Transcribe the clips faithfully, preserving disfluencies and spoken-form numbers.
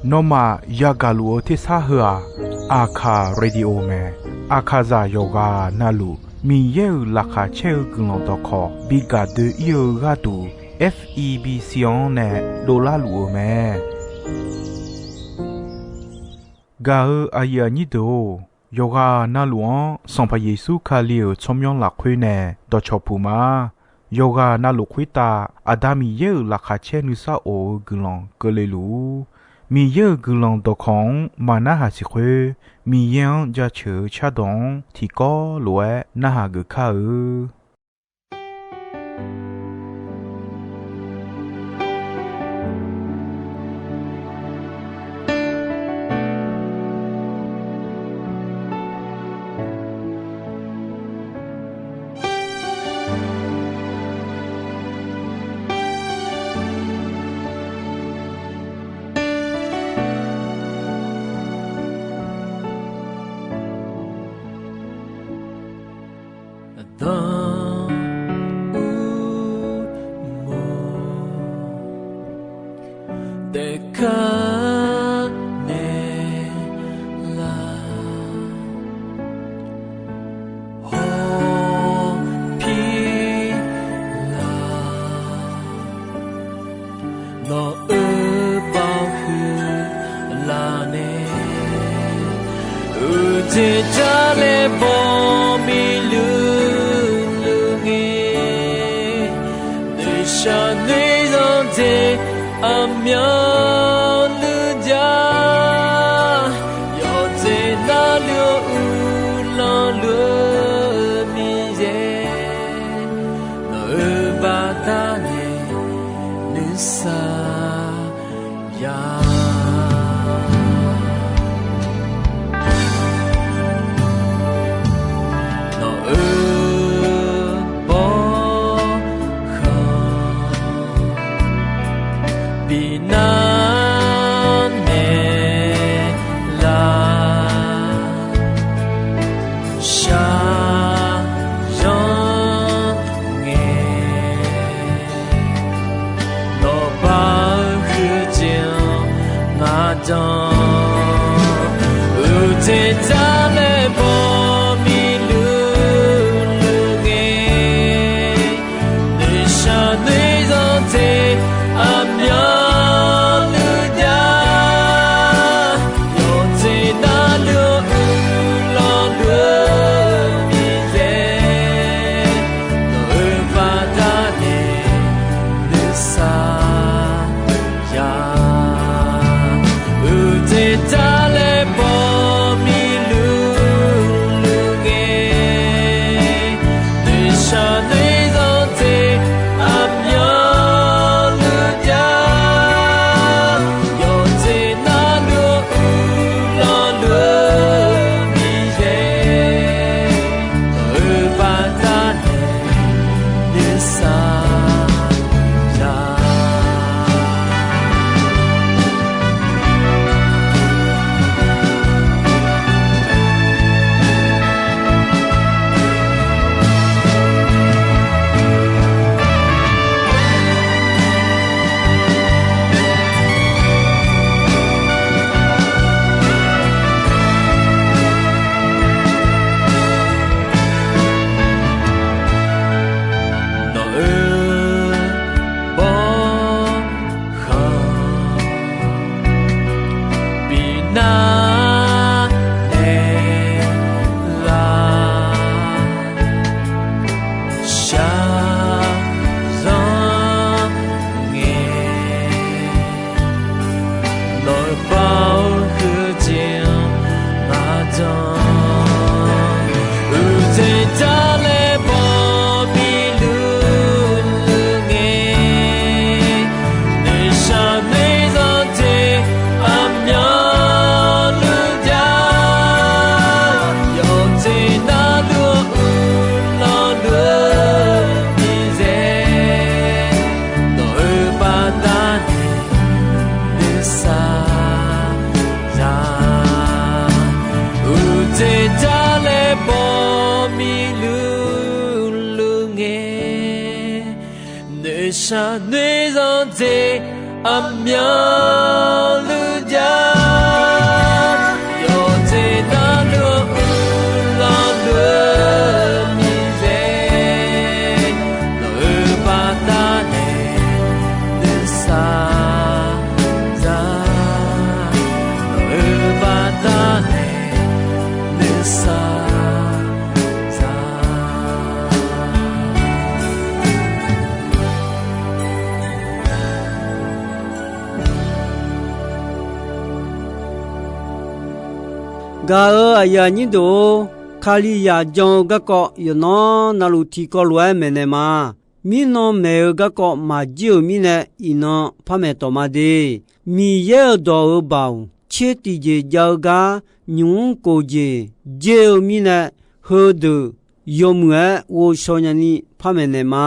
Nawmaf yagaq luf-eu tersar heu-aq, Aqkaq Radio mae. Aqkaqzaq yawqghaq navluf Miqyaer-euq laqkhaq caer-eu guiqlanq dawqkawq bi gaq doe-ir-eu gharduq, F E B C-anr nae dovlar luf-eu mae. Gaq-eu aqyuif aqnyir deuq-or, yawqghaq navluf-anr Sanqpaq Yeqsur Kali-euq tsawrmyanr lafkhoer nae dawqcawq puq ma. Yawqghaq navluf khoertav Aqda Miqyaer-euq laqkhaq caer nuisar of-eu guiqlanq keuvle luf-ur. Miqyaer-euq guiqlanq dawqkawq-anr maq narhaq siq khoer, Miqyaer-anr jaceuq-eu cardawq-anr tiqkawv lof-aer narhaq geuf kar-eu. Aqdan urmawr taef kar naeq lar, hawpir lar, nawq-euq baoq huiq laf nae, uqteq jar laer baw miqluq luq ngae, noeqshaq noeqzanq jeq aqmyanluf jar, yawqjeq navluf-eu uqlanq luf-eu Miqyaer, nawq-euq baqda nae nuisar ya. Nawq-euq bawrkhanq bi nar naeq lar, shaqzanr ngae, nawq baoq huiq-eu jeq-anr ngar jan, uqteq jar laer baw miqluq luq ngae, noeqshaq noeqzanq jeq aqmyanluf jar, yawqjeq navluf-eu uqlanq luf-eu Miqyaer, nawq-euq baqda nae nuisar ya. Uqteq jar laer baw miqluq luq ngae, noeqshaq noeqzanq jeq aqmyanluf jar, yawqjeq navluf-eu uqlanq luf-eu Miqyaer, nawq-euq baqda nae nuisar ya. Nawq-euq bawrkhanq bi nar naeq lar, shaqzanr ngae, nawq-euq baoq huiq-eu jeq-anr ngar jan, uqteq jar laer baw miqluq luq ngae, noeqshaq noeqzanq jeq aqmyanluf jar, yawqjeq navluf-eu uqlanq luf-eu Miqyaer, nawq-euq baqda nae nuisar ya. Uqteq jar laer baw miqluq luq ngae, noeqshaq noeqzanq jeq Aqmyanluf ja, yawqjeq darluf-eu uiqlanq deuq-eu miqyaer, nawq-euq baqdanae nuisar za, nawq-euq baqdanae nuisar za. Gaq-euq aqyuif aqnyir deuq-or, Kalizaq jan-eu garkawv yawqnan navluf tiqkawv lof-aer maeqnaeq ma. Mirnan maeq-eu garkawv maqjir-euq mirnae, iqnan par maeq tawq ma de. Miqyaer-euq dawq-euq baoq tser tiqjeq jav-eu gar nymq-mr kof jeq jer-eu mirnae, heudeuq yawmuiq-aer ghovshaw nyani par maeqnaeq ma.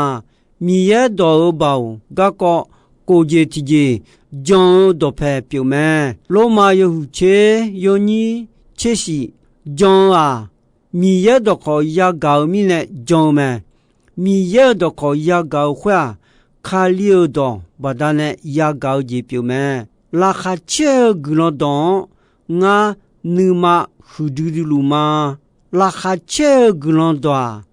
Miqyaer dawq-euq baoq garkawv kof jeq tiqjeq jan-eu dawqpaeq pyeuf mae. Lormav yawhuiq tser yawnyir tser shif jan-eu-aq, Miqyaer dawqkawq yagaq-eu mirnae jan-eu mae. Miqyaer-euq dawqkawq yagaq-eu khoer-aq, Kali-euq dawq baqdanae yagaq-eu jeq pyeuf mae. Laqkhaq caer-eu guiqlanq dawq-anr ngar nuima huiqdui dui luf ma. Laqkhaq caer-eu guiqlanq dawq-aq,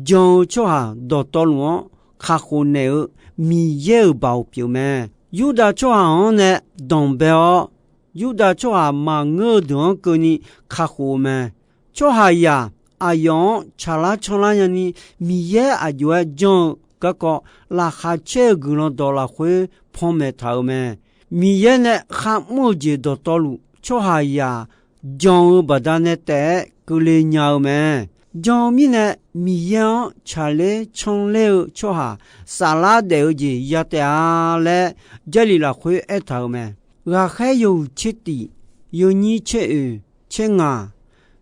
jan-eu tsawrhaq dawqtawvluf-anr kakhof naeq-eu Miqyaer-euq baoq pyeuf mae. Yurdav tsawrhaq-anr nae danqbae-awr, Yurdav tsawrhaq maqngeur-eu deuq-anr keuvni kakhof-eu mae. Tsawrhaqzaq aqyawf-anr tsaqlar canlar nyani Miqyaer aqjox-aer janr-eu garkawv, laqkhaq caer-eu guiqlanq dawq lafkhoer panmaeq taq-euq mae. Miqyaer nae kharmr-eu jeq dawqtawvluf tsawrhaqzaq jan-eu baqdanae taef-aer keuvle nya-eu mae. Jan-eu mirnae Miqyaer-anr tsaqler canler-eu tsawrhaq saflar daef-eu jeq ya taef-a laer Jarlif lafkhoer aertaq-euq mae. Ghaqkhaer yawhuiq tser tif, yawnyir tser oeq, tser ngaq,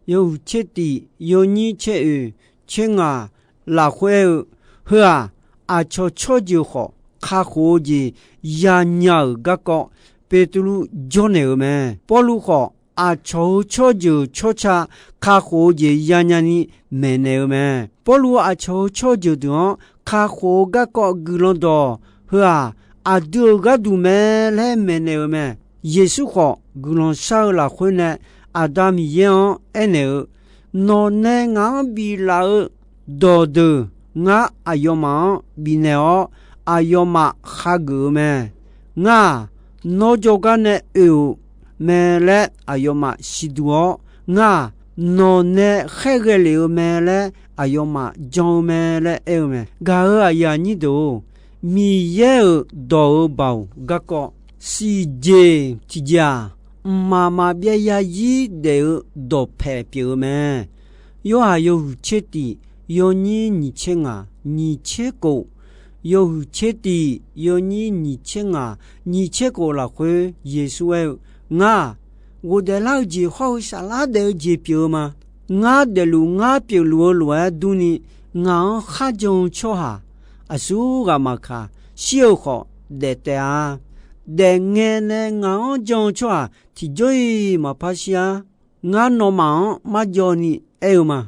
yawhuiq tser tif yawnyir tser oeq tser ngaq lafkhoer aer-eu, heu-aq, aqcawq tsawrjeuq khawf kakhof-eu jeq yanya-euq garkawv Beqtuvluv jawrnaeq-euq mae. Pawrluv khawf, aqcawq-euq tsawrjeuq tsawrca kakhof-eu jeq yanya ni maeqnaeq-eu mae. Pawrluv aqcawq-euq tsawrjeuq deuq-anr kakhof-eu garkawv guiqlanq dawq heu-aq, aqdui-euq gharduq mae laer maeqnaeq-eu mae. Yeqsur khawf, guiqlanq shar-eu lafkhoer nae Aqda Miqyaer-anr aernaeq-eu, Nawq nae ngaq-anr biflaf-eu dawqdeuq ngar aqyawfmaf-anr bifnaeq-awr, aqyawfmaf hageuf-eu mae. Ngar-aq, nawr jawrgar nae oe-euq mae laer aqyawfmaf siqduq-awr, ngar-aq, nawq nae khaerghae lef-eu mae laer aqyawfmaf jan-eu mae laer aer-eu mae. Gaq-euq aqyuif aqnyir deuq-or, Miqyaer-euq dawq-euq baoq garkawv siqjeq tiqjeq-aq, mqmaq maqbyav yarzir daef-eu dawqpaeq pyeuf-eu mae. Yorhaq yawhuiq tser tif yawnyir nyiq tser ngaq nyiq tser kof, yawhuiq tser tif yawnyir nyiq tser ngaq nyiq tser kof lafkhoer Yeqsur aer-eu, Ngar-aq, ghofdaef lar-eu jeq hawr-eu saflar daef-eu jeq pyeuf-eu ma. Ngar daefluf ngar pyeufluf-eu lof-aer durni, ngaq-anr kharjan-eu tsawrhaq aqsurghaq maqkaq, shir-eu khawf daef taef-a. Daefngae nae ngaq-anr jan-eu tsawrhaq tiqjawr-iq maqpar shir-ar. Ngar nawmaf-anr marjawv ni aer-eu ma.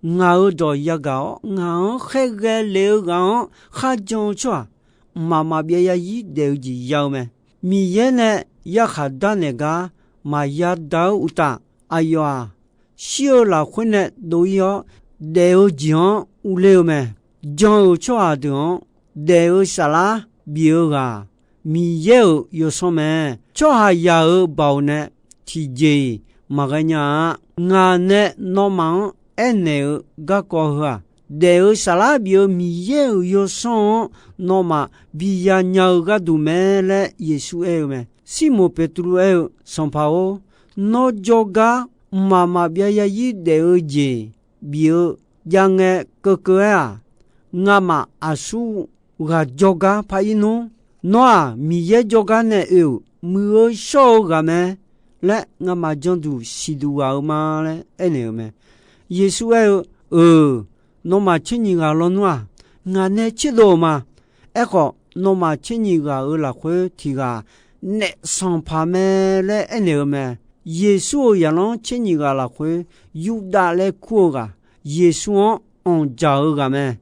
Ngaq-euq dawq yagaq-awr, ngaq-anr khaerghae lef-eu ghaq-anr kharjan-eu tsawrhaq, mqmaq maqbyav yarzir daef-eu jeq ya-eu mae. Miqyaer nae yarkhaq darnaeq gar maqya da-eu uqtaf, aqyawf-aq, shir-eu lafkhoer nae dov-ir-awr, daef-eu jeq-anr urler-eu mae. Jan-euq tsawrhaq deuq-anr daef-eu saflar bif-eu ghaq, Miqyaer-euq yawsanr mae. Tsawrhaqzaq-euq baoq nae tiqjeq-iq maqghae nya-a. Ngaq nae nawmaf-anr aernaeq-eu garkawv heu-aq, daef-eu saflar bif-eu Miqyaer-euq yawsanr-anr nawmaf bi yanya-eu gharduq mae laer Yeqsur aer-eu mae. Sirmoq Beqtuvluv aer-eu, Sanqpaq-or, nawr jawrgar mqmaq maqbyav yarzir daef-eu jeq bif-eu jav ngae keuvkeuv-aer-aq, ngamaf aqsur ghaq jawrgar par ir nmr. Nawr-aq, Miqyaer jawrgar nae oe-euq muiq-eu shawr-eu ghaq mae laer ngamaf janduq siqduq ghaq-eu ma laer aernaeq-eu mae. Yeqsur aer-eu, Euq, nawmaf tser nyiq ghaq lawnmr-aq, ngaq nae tserdov-euq ma. Aerkhawf, nawmaf tser nyiq ghaq-euq lafkhoer tiq ghaq naef sanqpaq mae laer aernaeq-eu mae. Yeqsur-euq zaqlanr tser nyiq ghaq lafkhoer Yurdav laer kur-eu ghaq, Yeqsur-anr anqdzaq-eu ghaq mae.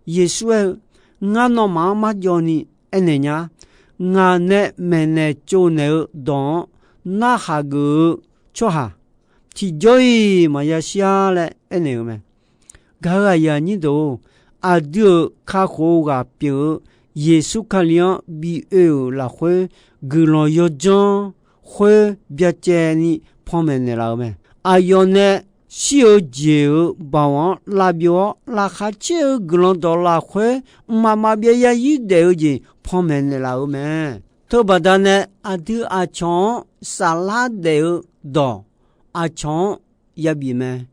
Yeqsur aer-eu, Ngar nawmaf-anr marjawv ni aernaeq nya. ngaq nae maeqnaeq tsovnaeq-eu dawq-anr narhaq geuf-eu tsawrhaq tiqjawr-iq maqya shir-ar laer aernaeq-eu mae. Gaq-euq aqyuif aqnyir deuq-or, aqdui-euq kakhof-eu ghaq pyeuf-eu Yeqsur Kali-anr bi oe-euq lafkhoer guiqlanq yawdzanr khoer byacaevni panmaeq naeqlaf-eu mae. Aqyawf nae shir-eu jeq-euq baoq-anr lavbyov-awr, laqkhaq caer-eu guiqlanq dawq lafkhoer mqmaq maqbyav yarzir daef-eu jeq panmaeq naeqlaf-euq mae. Teubaqda nae aqdui aqcawq-anr saflar daef-eu dawq aqcawq-anr yabif mae.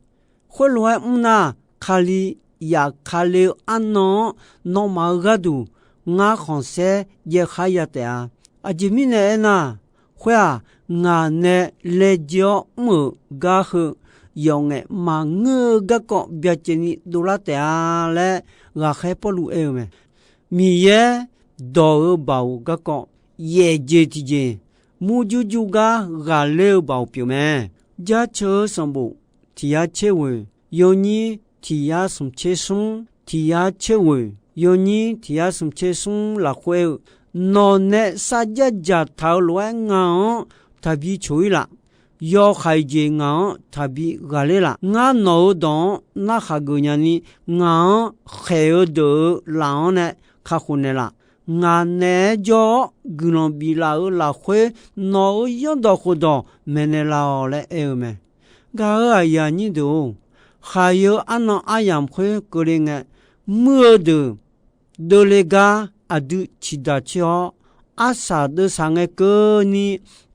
Khoerlof-aer mr nar, Kali yaf Kali-eu arnan-anr nawmaf-euq gharduq ngar khanqsaer jaev khar ya taef-a. Aqjeq mirnae aernar, khoer-aq, ngaq nae laejae-awr mr-euq gar heu yawf ngaef maqngeur-eu garkawv byacaevni dovlar taef-a laer, ghaqkhaer Pawrluv aer-eu mae. Miqyaer dawq-euq baoq garkawv yaef jeq tiqjeq, murjur jur gar ghaqler-eu baoq pyeuf mae. Jaceuq-eu sanqbof tiq yar tser ghoeq yawnyir tiq yar smq tser smr, tiq yar tser ghoeq yawnyir tiq yar smq tser smr lafkhoer-eu, nawq nae sarjax dzaqtaq-eu lof-aer ngaq-anr taqbi coq-ir laf. Yawhaiq jeq ngaq-anr taqbi ghaqler laf. Ngar nawq-euq dawq-anr narhaq geuf nyani, ngaq-anr khaeq-eu deuq-euq laf-anr nae kakhof naeqlaf. Ngaq naeq-aer jawr-awr guiqlanq biflaf-euq lafkhoer, nawq-euq zanrdawq khofdawq maeqnaeq laf-awq laer aer-eu mae. Gaq-euq aqyuif aqnyir deuq-or, khaqyeu arnan aryamq khoer keuvle ngae, muir-eu deuq deuvle gar aqdui ciqdaq coer-awr, arsaq deuvsaq ngae keuvni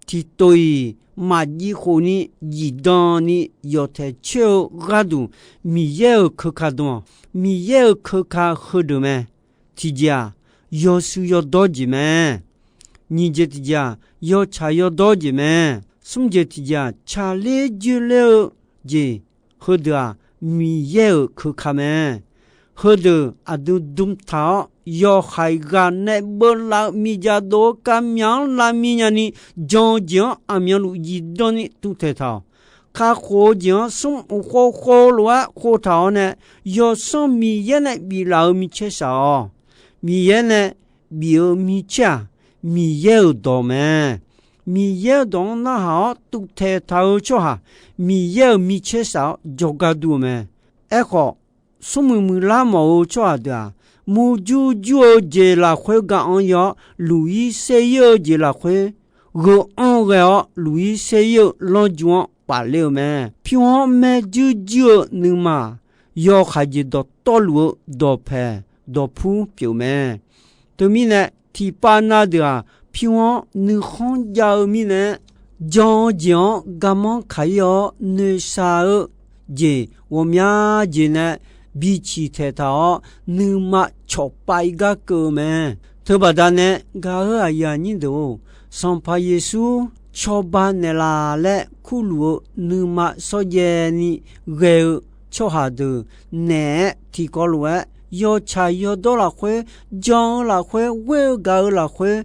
tiqtof-iq maqjiv khofni zifdan ni yawqtaeq coer-eu gharduq, Miqyaer-euq keuka dm-awq. Miqyaer-euq keuka heudeuq mae. Tiqjeq-aq, yawshuif yawdawr jeq mae. Nyiq jeq tiqjeq-aq, yawtsaq yawdawr jeq mae. Smr jeq tiqjeq-aq, tsaqler joerler-eu jeq, heudeuq-aq, Miqyaer-euq keuka mae. Heudeuq aqdui dm taq-awr, yawhaiq ghaq nae beuvlaf-eu miqdzaq dov-eu kavmyaq-anr lavmi nyani, jan-eu jeq-anr aqmyanluf zifdan ni tuvtaeq taq-awq. Kakhof-eu jeq-anr smr uqkhov khov lof-aer khov taq-awr nae, Yawsanr Miqyaer nae biflaf-euq micaer shaq-awq. Miqyaer nae bif-eu micaer-aq, Miqyaer-euq dawq mae. Miqyaer-euq dawq-anr narhaq-awr tuvtaeq taq-eu tsawrhaq, Miqyaer-euq micaer shaq-awr jawrgar dur-eu mae. Aerkhawf, smrmuiq muiqlar mawf-eu tsawrhaq deuq-aq, murjur jur-eu jeq lafkhoer ga-anr ya-awr, luq-ir ser-ir-eu jeq lafkhoer gheu-anr ghae-awr, luq-ir ser-ir-eu lanrju-anr pafler-eu mae. Pyur-anr maerjuir juir-eu nuima, yawhaiq jeq dawqtawvluf-eu dawqpaeq dawqpur pyeuf mae. Teumirnae, tiqpav na deuq-aq, pyur-anr nuikhanr jav-eu mirnae, jan-eu jeq-anr garmanr kaq-ir-awr, noeqshaq-eu jeq ghawqmya jeq nae biciq taeqtaq-awr, nuima cawqpav-ir gar keuv-eu mae. Teubaqda nae gaq-euq aqyuif aqnyir deuq-or, Sanqpaq Yeqsur cawba naeqlaf laer kurluf-eu nuima shawrjaev ni ghae-eu tsawrhaq deuq naeq-aer tiqkawv lof-aer, yawtsaq yawdawr lafkhoer, jan-eu lafkhoer, ghoer-eu gaq-eu lafkhoer,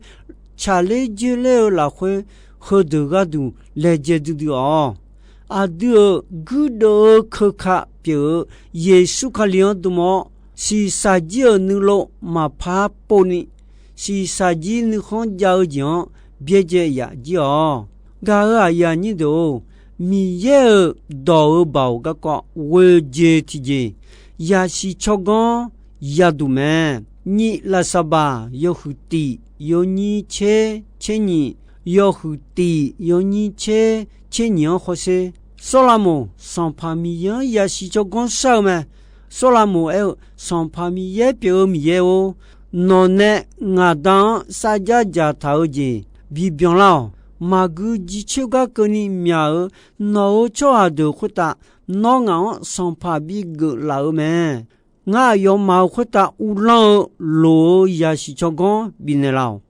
tsaqler joerler-eu lafkhoer, heudeuq gharduq laejae duidui-awq. Aqdui-euq guirdeuv-eu keuka pyeuf-eu Yeqsur Kali-anr dm-awr, shiqshaq jir-euq nuilov maqpar povni, shiqshaq jir nuikhanr jav-eu jeq-anr byaerdzae yaf jir-awq. Gaq-euq aqyuif aqnyir deuq-or, Miqyaer-euq dawq-euq baoq garkawv ghoeq jeq tiqjeq, yasiq tsawrganr yaduq mae. Nyif lafsaqbaq yawhuiq tif yawnyir tser tser nyiq, yawhuiq tif yawnyir tser tser nyiq-anr hawsher. Sawrlaqmoq Sanqpaq Miqyaer-anr yasiq tsawrganr shar-eu mae. Sawrlaqmoq aer-eu, Sanqpaq Miqyaer pyeuf-eu Miqyaer-or, nawq nae ngaq Da-anr sarjax dzaqtaq-eu jeq bibyan lar-awq. Maqgui jircoer gar keuvni myaq-euq nawq-euq tsawrhaq deuq khoertav, nawr ngaq-anr sanqpaq bigeuf laf-eu mae. Ngar aqyawfmaf-euq khoertav uvlanr-eu loq-eu yasiq tsawrganr bifnaeq laf-awq.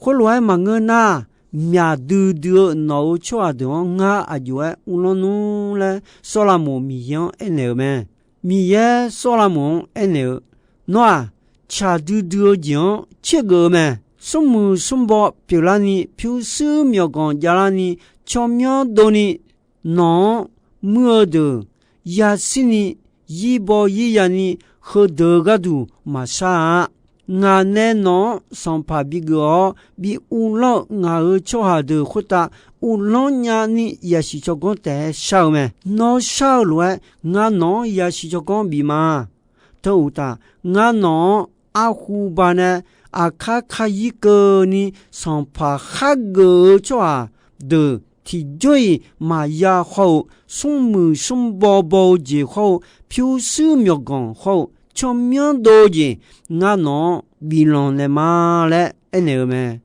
Khoerlof-aer maqngeur nar, myaq duidui-eu nawq-euq tsawrhaq deuq-anr ngar aqjox-aer uvlanr nmr laer, Sawrlaqmoq Miqyaer-anr aernaeq-euq mae. Miqyaer Sawrlaqmoq-anr aernaeq-eu, Nawr-aq, tsaq duidui-eu jeq-anr tsergeuf-eu mae. Smrmuiq smrbaw pyeuflarni, pyurshuir myawqganq javlarni, tsawrmyanr dovni, nawq-anr muir-eu deuq yashirni, yirbaw yirya ni, heudeuq-eu gharduq maqshar-a. Ngaq nae nawq-anr sanqpaq bigeuf-awr bi uvlanr-eu ngaq-euq tsawrhaq deuq khoertav uvlanr nyani yasiq tsawrganr taef-aer shar-eu mae. Nawr shar-eu lof-aer ngar nawq-anr yasiq tsawrganr bif ma. Teu uqtaf, ngar nawq-anr arhu ba nae aqkar kayir keuvni sanqpaq khargeuf-eu tsawrhaq deuq tiqjawr-iq maqya hawr-eu, smrmuiq smrbaw baw-eu jeq hawr-eu, pyurshuir myawqganq hawr-eu, tsawrmyanr dov-eu jeq ngar nawq-anr biflanq naeq ma laer aernaeq-eu mae.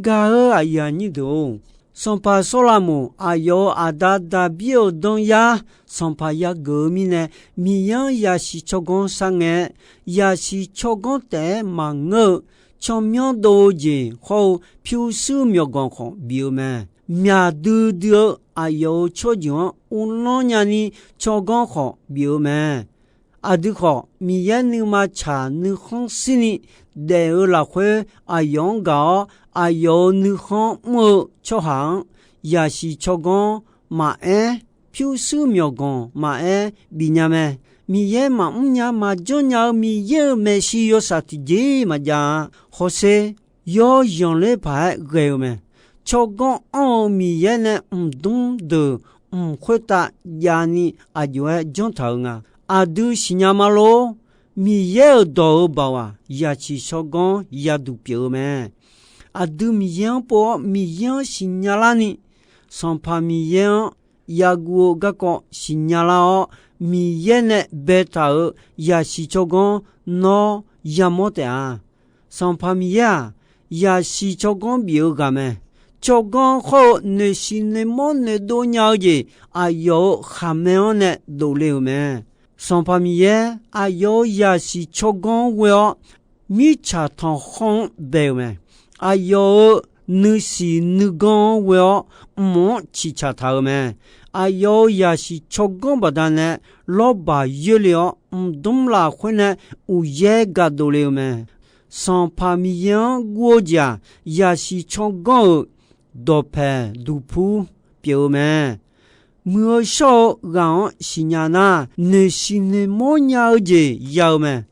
Gaq-euq aqyuif aqnyir deuq-or, sanqpaq Sawrlaqmoq aqyawf-euq aqda Daqbir-euq danr yar sanqpaq yageuf-eu mirnae, Miqyaer-anr yasiq tsawrganr sharngae-aer, yasiq tsawrganr taef-aer maqngeur-eu tsawrmyanr dov-eu jeq hawr-eu pyurshuir myawqganq khawf bif-eu mae. Myaq duidui-eu aqyawf-euq tsawrjeuq-anr uvlanr nyani tsawrganr khawf bif-eu mae. Aqdui khawf, Miqyaer nuima tsaq nuikhanr shirni daef-eu lafkhoer aqyawf-anr gaq-awr, aqyawf-euq nuikhanr mr-eu tsawrhaq-anr yasiq tsawrganr maqaer, pyurshuir myawqganq maqaer bifnya mae. Miqyaer maqmr nya maqjanr nya-eu Miqyaer-euq maeqshi yawshaq tiqjeq maqjav-a. Hawsher, yawr zanqler paq-aer ghae-eu mae. Tsawrganr anr-eu Miqyaer nae mqdmr deuq mq khoertav javni aqjox-aer janr taq-eu nga. Aqdui siqnya ma lor. Miqyaer-euq dawq-euq baoq-aq, yasiq tsawrganr yaduq pyeuf-eu mae. Aqdui Miqyaer-anr pov-awr Miqyaer-anr siqnya larni, Sanqpaq Miqyaer-anr yaguv-eu garkawv siqnya lar-awr, Miqyaer nae baetaq-euq yasiq tsawrganr nawr yamawr taef-a. Sanqpaq Miqyaer-aq, yasiq tsawrganr bif-eu ghaq mae. Tsawrganr hawr-eu noeqshiq noeqmawr noeqdov nya-eu jeq, aqyawf-euq khaqmae-anr nae dovle-euq mae. Sanqpaq Miqyaer aqyawf-euq yasiq tsawrganr-anr ghoe-awr, mirtsaq tanqkhawr-anr bae-euq mae. Aqyawf-euq nuisiq nuiganr-anr ghoe-awr, mq-anr ciqcaq taq-euq mae. Aqyawf-euq yasiq tsawrganr baqdanae lawrbaq yoerle-awr, mqdmr lafkhoer nae uqyaer ga dovle-eu mae. Sanqpaq Miqyaer-anr guv-eu jeq-aq, yasiq tsawrganr-euq dawqpaeq duqpur pyeuf-eu mae. Muiq-eu shawr-eu ghaq-anr siqnya nar, noeqshiq noeqmawr nya-eu jeq ya-eu mae.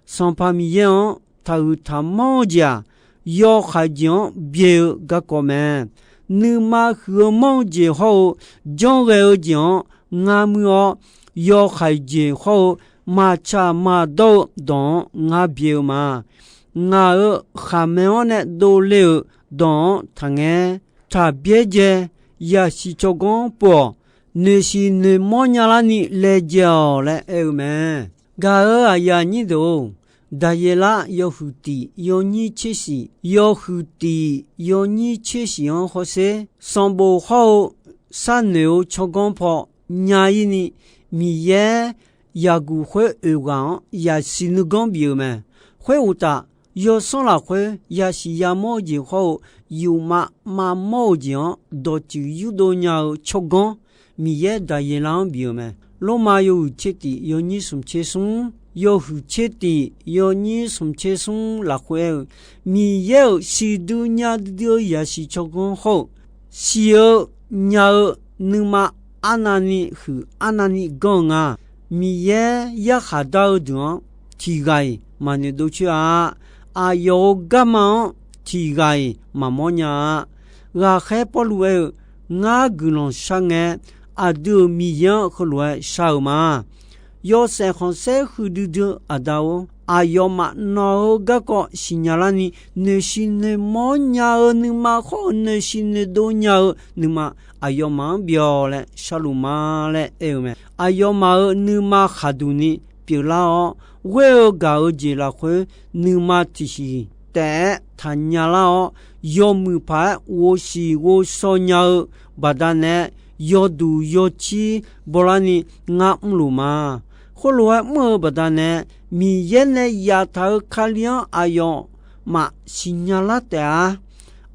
Sanqpaq Miqyaer-anr taqhuiq taqmanr-eu jeq-aq, yawhaiq jeq-anr byae-eu garkawv mae. Nuima huiq-eu manr-eu jeq hawr-eu janrghae-eu jeq-anr ngar muir-awr, yawhaiq jeq hawr-eu maqtsaq maqdawr-eu dawq-anr ngar byae-eu ma. Ngaq-euq khaqmae-anr nae dovle-euq dawq-anr taqngaer. Taqbyaer dzae, yasiq tsawrganr pov-awq. Noeqshiq noeqmawr nyalarni laejae-awq laer aer-eu mae. Gaq-euq aqyuif aqnyir deuq-or, Daqyeqlar yawhuiq tiq yawnyir tser shiq, yawhuiq tiq yawnyir tser shiq-anr hawsher, sanqbof hawr-eu sharnoeq-eu tsawrganr paw nya-ir ni, Miqyaer yaqguq khoer oeq ghaq-anr yasiq nuiganr bif-eu mae. Khoeruqtaf, yawsanr lafkhoer yasiq yamawr-eu jeq hawr-eu, yufmav mavmawr-eu jeq-anr dawqtsuif yurdov nya-eu tsawrganr, Miqyaer Daqyeqlar-anr bif-eu mae. Lormav yawhuiq tser tiq yawnyir smq tser smr, yawhuiq tser tiq yawnyir smq tser smr lafkhoer aer-eu, Miqyaer-euq siqdui nya duidui-eu yasiq tsawrganr hawr-eu, siq-eu nya-eu nuima arnavni huiq arnavni ganr-eu nga. Miqyaer yarkhaq dar-eu deuq-anr tiq ghaq-iq maqnoeq dov coer-a. Aqyawf-euq garma-anr tiq ghaq-iq maqmawr nya-a. Ghaqkhaer Pawrluv aer-eu, Ngar guiqlanq sharngae, aqdui-euq Miqyaer-anr heulof-aer shar-eu ma. Yawshaef khanqsaer huiqdui dui-eu Aqda-or, aqyawfmaf nawq-eu garkawv siqnya larni, noeqshiq noeqmawr nya-eu nuima hawr-eu noeqshiq noeqdov nya-eu nuima aqyawfmaf-anr bif-awq laer sharluf ma laer aer-eu mae. Aqyawfmaf-euq nuima khaqduq ni pyeuflar-awr, ghoer-eu gaq-eu jeq lafkhoer nuima tiqsiq taef-aer taqnya lar-awr, yawmuiq paq-aer ghovsiq ghovshaw nya-eu baqdanae, yawduq yawcir bawlarni ngar mrluf ma. Khoerlof-aer mr-eu baqdanae, Miqyaer nae yaftaq-euq Kali-anr aqyawfmaf siqnya lar taef-a.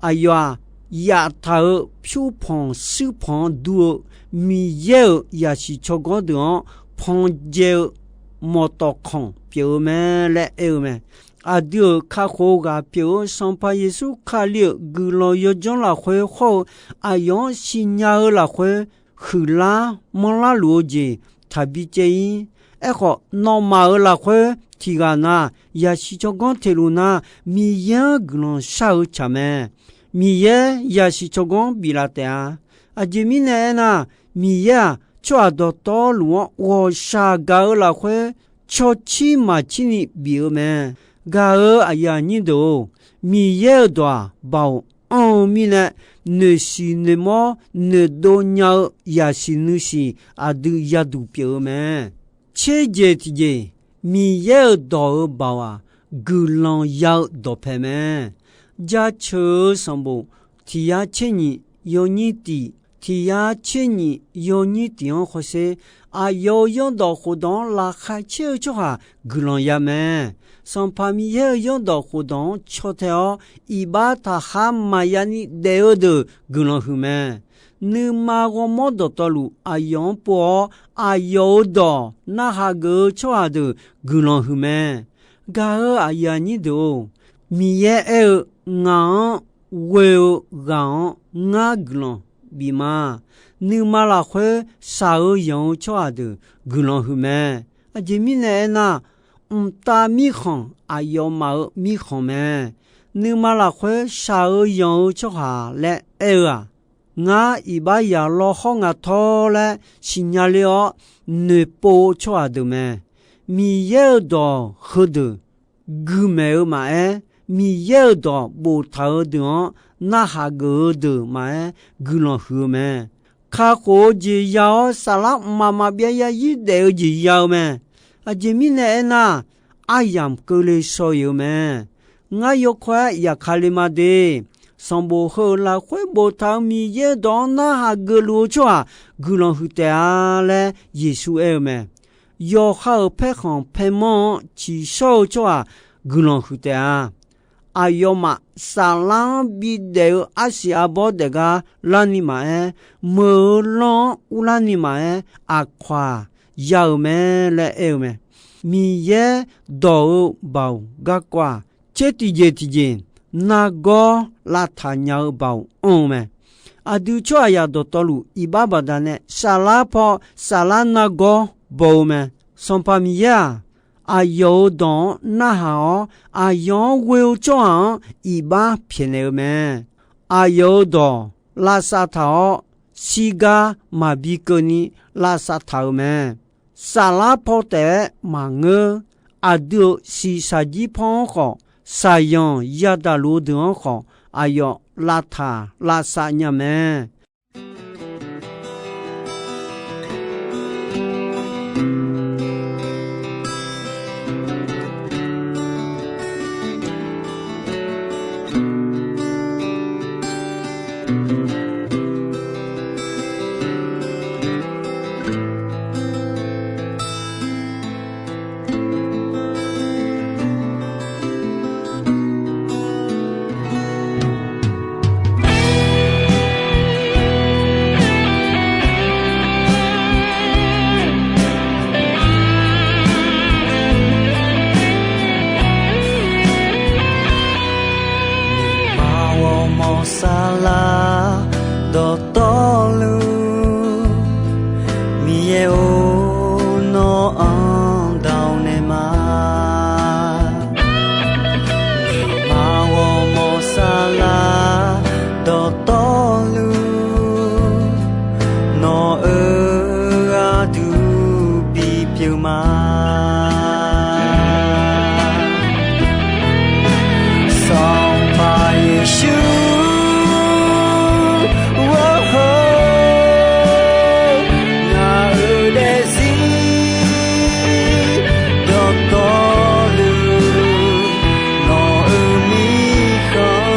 Aqyawf-aq, yaftaq-euq pyurpanq shuirpanq-anr dur-eu Miqyaer-euq yasiq tsawrganr deuq-anr panjae-eu mawqtawf khanq pyeuf-eu mae laer aer-eu mae. Aqdui-euq kakhof-eu ghaq pyeuf-eu Sanqpaq Yeqsur Kali-euq guiqlanq yawdzanr lafkhoer hawr-eu aqyawf-anr siqnya-eu lafkhoer huiqlar manrlar luf-eu jeq taqbi caev-ir. Aerkhawf, nawmaf-euq lafkhoer tiqghaq na, yaqsiq tsawrganr teq luf nar, Miqyaer-anr guiqlanq shar-eu tsaq mae. Miqyaer yaqsiq tsawrganr biflaf taef-a. Aqjeq mirnae aernar, Miqyaer-aq, tsawrhaq dawqtawvluf-anr ghawqshaq gaq-eu lafkhoer, cawcir maqcir ni bif-eu mae. Gaq-euq aqyuif aqnyir deuq-or, Miqyaer-euq dawq-aq, baoq anr-eu mirnae, noeqsiq noeqmawr noeqdov nya-eu yaqsiq nuisiq aqdui yaduq pyeuf-eu mae. Tserjeq tiqjeq, Miqyaer-euq dawq-euq baoq-aq, guiqlanq ya-eu dawqpae mae. Jaceuq-eu sanqbof tiq yar tser nyiq yawnyir tiq, tiq yar tser nyiq yawnyir tiq-anr hawsher, aqyawf-euq zanrdawq khofdawq-anr laqkhaq caer-eu tsawrhaq guiqlanq ya mae. Sanqpaq Miqyaer-euq zanrdawq khofdawq-anr caw tae-awr, iqbax taqkhar maqya ni daef-eu deuq guiqlanq huiq mae. Nuima ghawrmawr dawqtawvluf aqyawf-anr pov-awr, aqyawf-euq dawq narhaq geuf-eu tsawrhaq deuq guiqlanq huiq mae. Gaq-euq aqyuif aqnyir deuq-or, Miqyaer aer-eu, ngaq-anr ghoe-eu ghaq-anr ngar guiqlanq bif ma. Nuima lafkhoer shaq-eu yanq-eu tsawrhaq deuq guiqlanq huiq mae. Aqjeq mirnae aernar, mqtav mirkhanq aqyawfmaf-euq mirkhanq mae. Nuima lafkhoer shaq-eu yanq-eu tsawrhaq laer aer-eu-aq, ngar iqbax yaq lawr hawr nga tawr laer siqnya ler-awr noeqpov-eu tsawrhaq deuq mae. Miqyaer-euq dawq heudeuq guiqmaeq-eu maqaer, Miqyaer-euq dawq boftaq-eu deuq-anr narhaq geuf-eu deuq maqaer, guiqlanq huiq-eu mae. Kakhof-eu jeq ya-awr, saflar mqmaq maqbyav yarzir daef-eu jeq ya-eu mae. Aqjeq mirnae aernar, aryamq keuvle shaw-iq-eu mae. Ngar yawkawr-aer yaqkale ma de. Sanqbof heu-euq lafkhoer boftaq-euq Miqyaer-euq dawq-anr narhaq geufluf-eu tsawrhaq guiqlanq huiq taef-a laer Yeqsur aer-eu mae. Yawqha-euq paerkhanq paermanr-anr tsiqshawr-eu tsawrhaq guiqlanq huiq taef-a. Aqyawfmaf saflar-anr bidaef-eu arsiq arbawr daefgar larni maqaer, meuq-eu lanr-anr urlarni maqaer, aqkawq-aq ya-euq mae laer aer-eu mae. Miqyaer dawq-eu baoq garkawv-aq, tser tiqjeq tiqjeq nargawr lavtaq nya-eu baoq anr-eu mae. Aqdui tsawrhaqzaq dawqtawvluf iqbax baqdanae saflar paw saflar nargawr baw-eu mae. Sanqpaq Miqyaer-aq, aqyawf-euq dawq-anr narhaq-awr, aqyawf-anr ghoe-eu tsawrhaq-anr iqbax pyaeqnaeq-eu mae. Aqyawf-euq dawq lavsav taq-awr, shirgar maqbi keuvni lavsav taq-euq mae. Saflar paw taef-aer maqngeur. Aqdui-euq shiqshaq jir paw-anr khawf, shaqyanq yadaq luf-eu deuq-anr khawf, aqyawf lavtaq lavsav nya mae. Aqghawqmawq saflar dawqtawvluf, Miqyaer-or, nawr-anr dawq naeq ma. Aqghawqmawq saflar dawqtawvluf, nawq-euq gharduq bipyeuf ma. Sanqpaq Yeqsur, ngaq-euq daefzir dawqtawvluf, nawq-euq mirkhanq-anr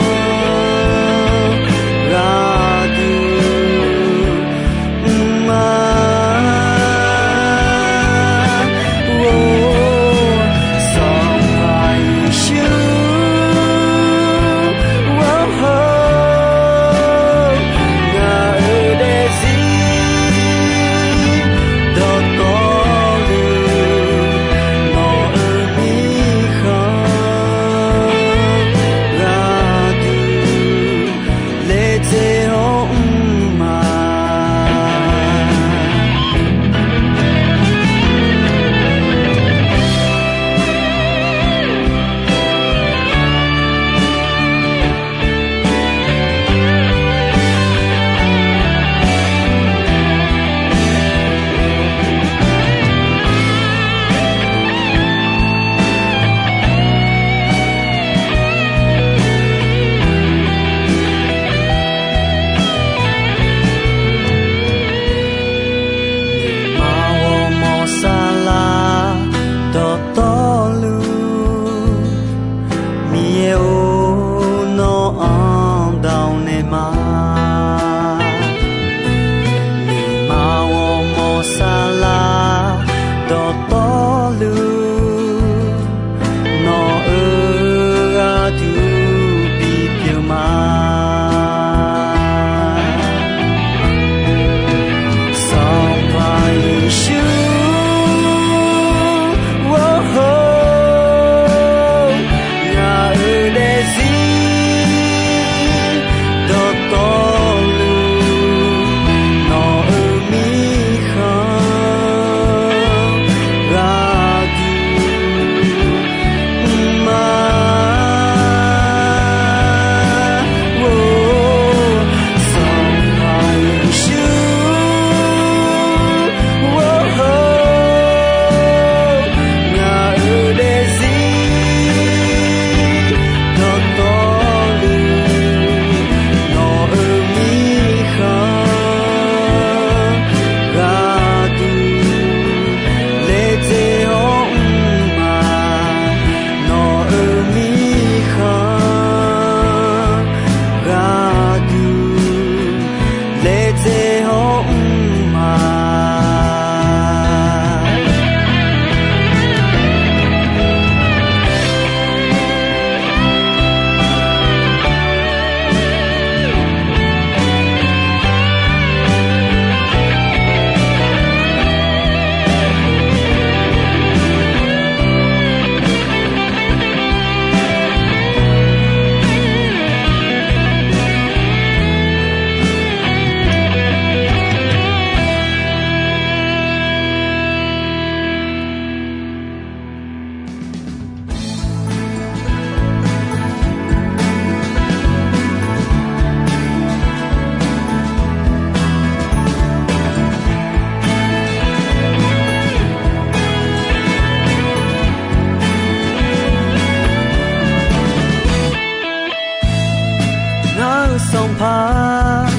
Sanqpaq,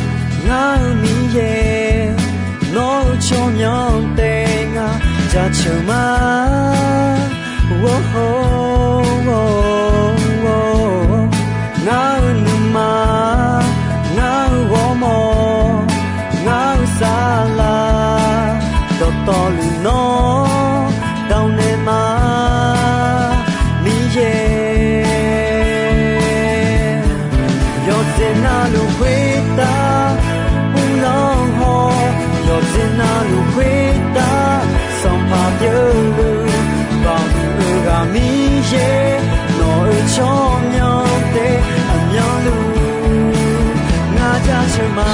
ngar-euq Miqyaer, nawr-eu tsawrmyanr taef ngaq jaceuq ma. Ngar-euq nuima, ngar-euq ghawrmawr, ngar-euq saflar, dawqtawvluf nawr dawq naeq ma. Miqyaer, yawqjeq navluf khoertav uvlanr haw, yawqjeq navluf khoertav Sanqpaq pyeufluf, Baoq muiq-eu ghaq Miqyaer, nawq-euq tsawrmyanr taef aqmyanluf ngar jaceuq ma.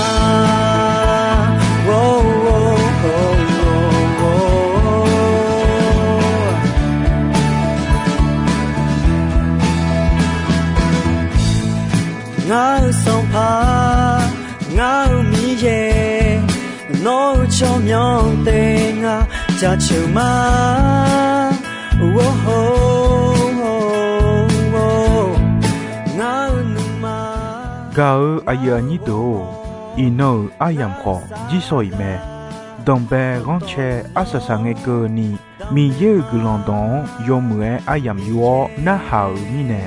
Ngar-euq Sanqpaq, ngar-euq Miqyaer, nawr-eu tsawrmyanr taef ngaq jaceuq ma. Ngar-euq nuima. Gaq-eu aqyuif aqnyir deuq-or, iqnan-euq aryamq khawf jirsawq iq mae. Danqbae ghanrcae arsaq saqngae keuvni, Miqyaer-euq guiqlanq dawq-anr yawmuiq-aer aryamq yur-awr narhaq-euq mirnae,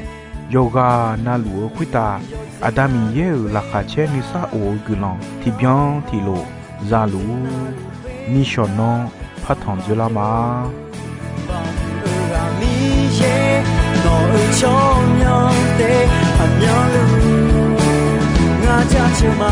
yawqghaq navluf-eu khoertav Aqda Miqyaer-euq laqkhaq caer nuisar of-eu guiqlanq tiqbyan tiqlof za luf-ur. Nishawq nanr partanq dzoerlar ma. Miqyaer, nawq-euq tsawrmyanr taef aqmyanluf ngar jaceuq ma.